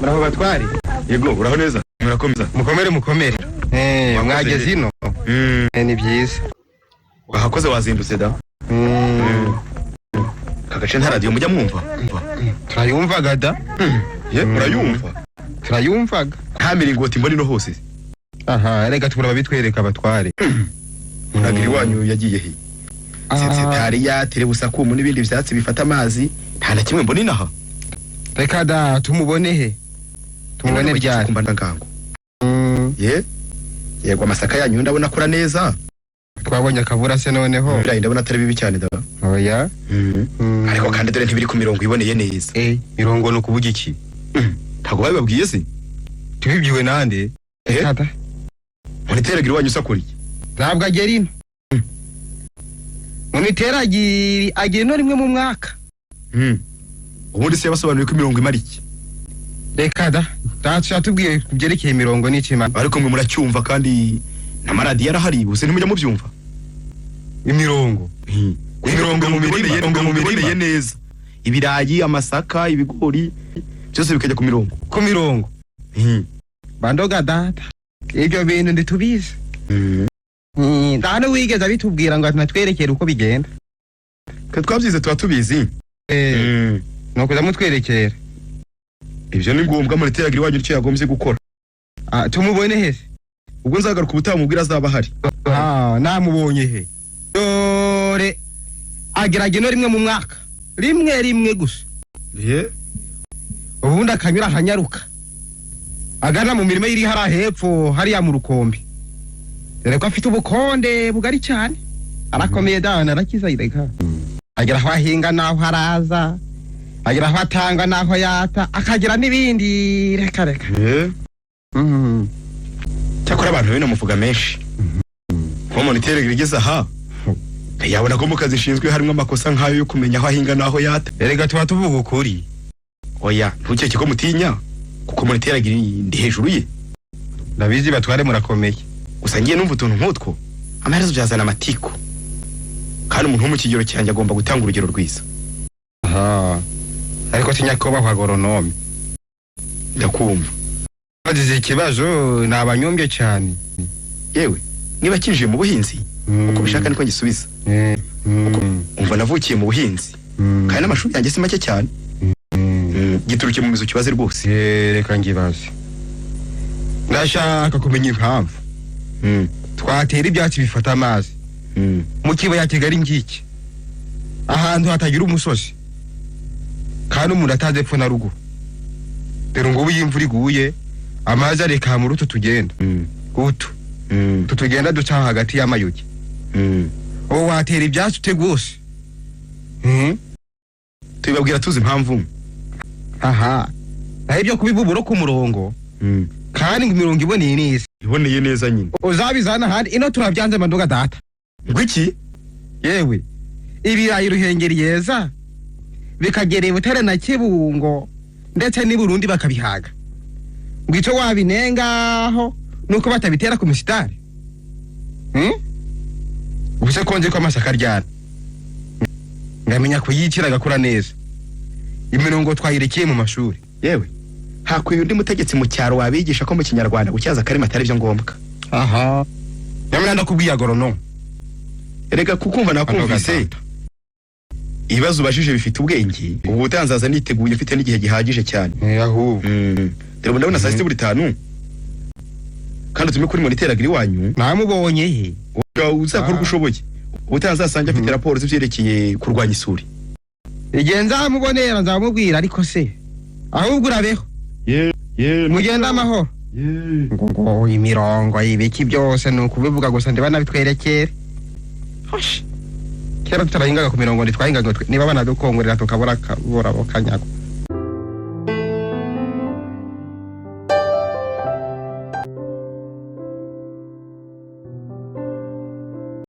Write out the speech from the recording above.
Muraho batwari. Yego, uraho neza, murakomeza. Mukomere, mukomere. Mwageze ino. Ni byiza. Wahakoze, wazindutse da. Aka gace nta radiyo mujya mwumva? Turayumvaga da. Ye, murayumva? Turayumvaga. Nta miringoti mbona ino hose. Aha, reka tubura babitwereka abatware. Munagira iwanyu yagiye he? Setariya terebusakumu n'ibindi byatsi bifata amazi, nta na kimwe mbona inaha. Reka da, tumubone he? Tumubone ryari? Kumba ndangango. Ye, yego, amasaka yanyu ndabona akura neza. Twabonye akavura se noneho. Ibirayi ndabona atari bibi cyane da. Oya. Ariko kandi dore ntibiri ku mirongo iboneye neza. Mirongo ni ukuvuga iki? Ntabwo babibabwiye se? Tubibwiwe nande? Eh? Reka da. Muniteragira iwanyu usakuriye. Ntabwo agera ino. Muniteragira agera ino rimwe mu mwaka. Ubundi se yabasobanuriye ko imirongo imara iki? Reka da, ntacyo yatubwiye ku byerekeye imirongo n'ikimana. Ariko mwe muracyumva kandi n'amaradiyo arahari, ubuse ntimujya mubyumva? Imirongo. Imirongo mu mirima, imirongo mu mirima neza, ibirayi, amasaka, ibigori byose bikajya ku mirongo. Ku mirongo. Bandoga data, ibyo bintu ntitubizi. Nta n'uwigeze abitubwira ngo natwerekere uko bigenda. Twe twabyize tuba tubizi. Ni ukuza mutwerekera. Ibyo ni ngombwa, muniteragira iwanyu icyo yagombye gukora. Tumubone he se? Ubwo nzagaruka ubutaha mubwira azaba ahari. Namubonye he? Dore agerage no rimwe mu mwaka, rimwe rimwe gusa. Ubundi akanyura ahanyaruka agana mu mirima iri hariya hepfo, hariya mu rukombe, dore ko afite ubukonde bugari cyane. Arakomeye dana, arakiza. Reka agera aho ahinga n'aho araza, agera aho atanga n'aho yata, akagira n'ibindi. Reka reka. Cyakora abantu bino muvuga menshi. Nko muniteragira igeze aha yabona ko mu kazi ishinzwe harimo amakosa nk'ayo yo kumenya aho ahinga n'aho yata. Erega tuba tuvuga ukuri. Oya, ntukeke ko mutinya kuko muniteragira ndi hejuru ye. Ndabizi batware, murakomeye. Gusa ngiye numva utuntu nk'utwo amaherezo byazana amatiku, kandi umuntu wo mu kigero cyanjye agomba gutanga urugero rwiza. Aha, ariko sinyakubahwa agoronome. Ndakumva. Bagize ikibazo ni abanyombye cyane. Yewe, niba kinjiye mu buhinzi, uko bishaka niko ngisubiza. Umva, navukiye mu buhinzi kandi n'amashuri yanjye si make cyane. Gituruke mu mizi ukibaze rwose. Reka ngibaze. Ndashaka kumenya impamvu twatera ibyatsi bifata amazi mu kibaya kigari ngiki, ahantu hatagira umusozi, kandi umuntu atazi epfo na ruguru. Dore ngubu iyo imvura iguye amazi areka muri utu tugenda, utu tutugenda duca hagati y'amayugi. Ubu watera ibyatsi ute rwose? Tubibabwira tuzi impamvu. Aha, naho ibyo kubiba uburo ku murongo, kandi ngo imirongo iboneye neza. Iboneye neza nyine. Uzabizana ahandi, ino turabyanze manduga data. Ngo iki? Yewe, ibirayi Ruhengeri yeza bikagera i Butare na Kibungo ndetse n'i Burundi bakabihaga, ngo icyo wabinengaho nuko batabitera ku misitari. Ubuse ko nzi ko amasaka aryana, ngamenya kuyikira agakura neza, imirongo twayirekeye mu mashuri. Yewe, hakwiye undi mutegetsi mu cyaro wabigisha ko mu kinyarwanda gutyaza akarima atari byo ngombwa. Aha, nyamara ndakubwiye agorono. Erega kukumva nakumvise. Ibibazo ubajije bifite ubwenge. Ubu utanzaza niteguye, mfite n'igihe gihagije cyane. Ahubwo. Dore ubu ndabona saa sita buri tanu, kandi utume kuri moniteragira iwanyu. Namubonye he? Uzakora uko ushoboye, ubutaha afite raporo z'ibyerekeye kurwanya isuri. Igihe nzamubonera nzamubwira. Ariko se ahubwo urabeho, mugende amahoro. Ngo imirongo ibiki byose ni ukubivuga gusa, ndiba nabitwerekere. Hoshi, kera tutarahingaga ku mirongo, ntitwahingaga niba banadukongorera tukabura kabura kanyago.